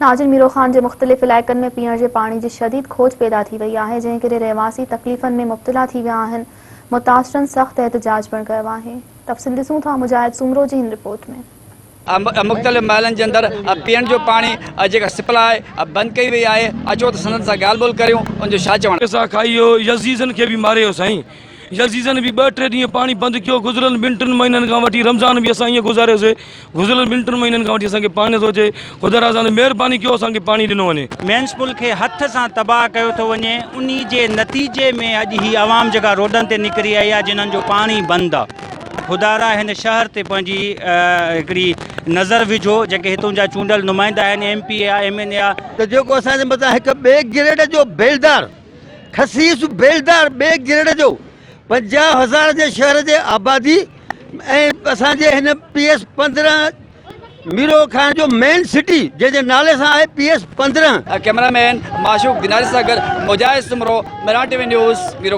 ناظر ميرو خان جي مختلف علائقن ۾ پيئڻ جي پاڻي جي شديد کوٽ پيدا ٿي وئي آهي جنهن ڪري رهواسي تڪليفن ۾ مبتلا ٿي ويا آهن متاثرن سخت احتجاج پڻ ڪيو آهي تفصيل ڏسون ٿا مجاهد سومرو جي هن رپورٽ ۾. مختلف محلن جي اندر پيئڻ جو پاڻي جيڪا سپلاء بند ڪئي وئي آهي اچو ته سندن سان ڳالهه ٻولهه ڪريون ان جو ڇا چوڻ. پئسا کائي ويو يزيزن کي به ماري ويو سائين. يزيزن به ٻه ٽي ڏينهن پاڻي بند ڪيو گذريل ٻن ٽن مهينن کان وٺي رمضان به اسان ائين گذاريوسي گذريل ٻن ٽن مهينن کان وٺي اسان کي پاڻي نٿو اچي خدا را اسان تي مهرباني ڪيو اسان کي پاڻي ڏنو وڃي. ميونسپل کي هٿ سان تباهه ڪيو ٿو وڃي انهي جي نتيجي ۾ اڄ هي عوام جيڪا روڊن تي نڪري آئي آهي جنهن جو پاڻي بند آهي خدا را هن شهر تي پنهنجي هڪڙي نظر وجهو جيڪي هتون جا چونڊيل نمائندا آهن ايم پي اي آهي ايم اين اي آهي. ته جيڪو اسان جي مٿان هڪ ٻئي گريڊ جو بيلدار خسيس بيلدار ٻئي گريڊ جو 50,000 جي شهر جي آبادي ۽ اسان جي هن پي ايس 15 ميرو خان جو مين سٽي جنهن جي نالي سان آهي پي ايس 15. ڪئميرا مين معشوق ديناري سان گڏ Mujahid Soomro, Mehran T V news, Miro.